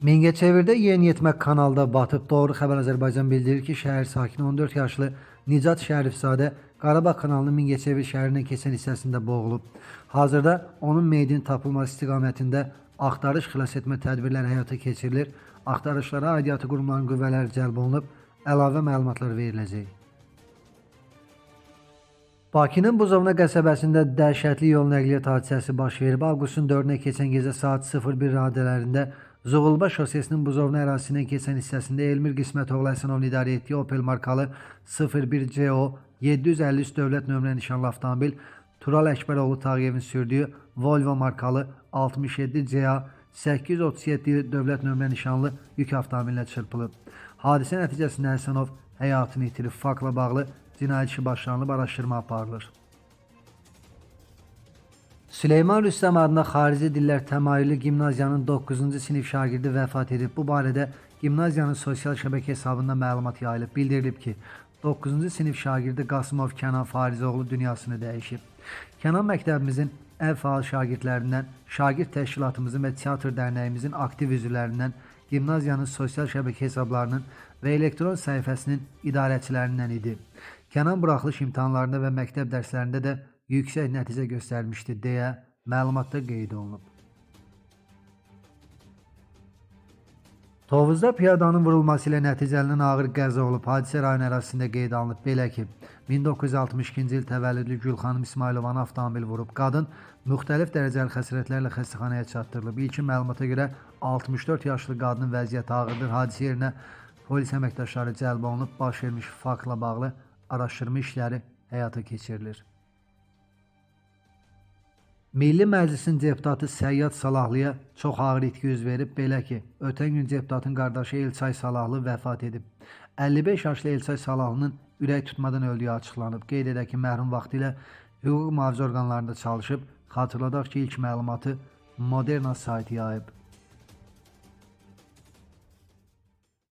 Mingəçevirdə yeniyetmə kanalda batıb. Doğru Xəbər Azərbaycan bildirir ki, şəhər sakini 14 yaşlı Nicat Şərifzadə Qarabağ kanalının Mingəçevir şəhərindən keçən hissəsində boğulub. Hazırda onun meyidinin tapılması istiqamətində axtarış xilasetmə tədbirləri həyata keçirilir. Axtarışlara aidiyyatı qurumların qüvvələri cəlb olunub, əlavə məlumatlar veriləcək. Bakının Buzovna qəsəbəsində dəhşətli yol nəqliyyat hadisəsi baş verib. Avqustun 4-nə keçən gecə saat 01 radələrində Zuğulbə şosesinin Buzovna ərazisindən keçən hissəsində Elmir Qismətoğlu Həsənovun idarə etdiyi Opel markalı 01 CO 753 dövlət nömrə nişanlı avtomobil Tural Əkbəroğlu Tağıyevin sürdüyü Volvo markalı 67 CA 837 dövlət nömrə nişanlı yük avtomobilinə çırpılıb. Hadisə nəticəsində Həsənov həyatını itirib. Faktla bağlı cinayət işi başlanılıb, araşdırma aparılır. Süleyman Rüstəm adına Xarici Dillər Təmayüllü Gimnaziyanın 9-cu sinif şagirdi vəfat edib. Bu barədə gimnaziyanın sosial şəbəkə hesabında məlumat yayılıb. Bildirilib ki, 9-cu sinif şagirdi Qasımov Kənan Farizoğlu dünyasını dəyişib. Kənan məktəbimizin ən fəal şagirdlərindən, şagird təşkilatımızın və teatr dərnəyimizin aktiv üzvlərindən, gimnaziyanın sosial şəbəkə hesablarının və elektron səhifəsinin idarəçilərindən idi. Kənan buraxılış imtahanlarında və məktəb dərslərində də yüksək nəticə göstərmişdi deyə məlumatda qeyd olunub. Tovuzda piyadanın vurulması ilə nəticələnən ağır qəza olub. Hadisə rayon ərazisində qeyd alınıb. Belə ki, 1962-ci il təvəllüdlü Gülxanım İsmailovanı avtomobil vurub. Qadın müxtəlif dərəcəli xəsarətlərlə xəstəxanaya çatdırılıb. İlkin məlumata görə 64 yaşlı qadının vəziyyəti ağırdır. Hadisə yerinə polis əməkdaşları cəlb olunub. Baş vermiş faktla bağlı araşdırma işləri həyata keçirilir. Milli Məclisin deputatı Səyyad Salahlıya çox ağır itki üz verib. Belə ki, ötən gün deputatın qardaşı Elçay Salahlı vəfat edib. 55 yaşlı Elçay Salahlının ürək tutmadan öldüyü açıqlanıb. Qeyd edək ki, mərhum vaxtilə hüquq mühafizə orqanlarında çalışıb. Xatırladaq ki, ilk məlumatı Moderna saytı yayıb.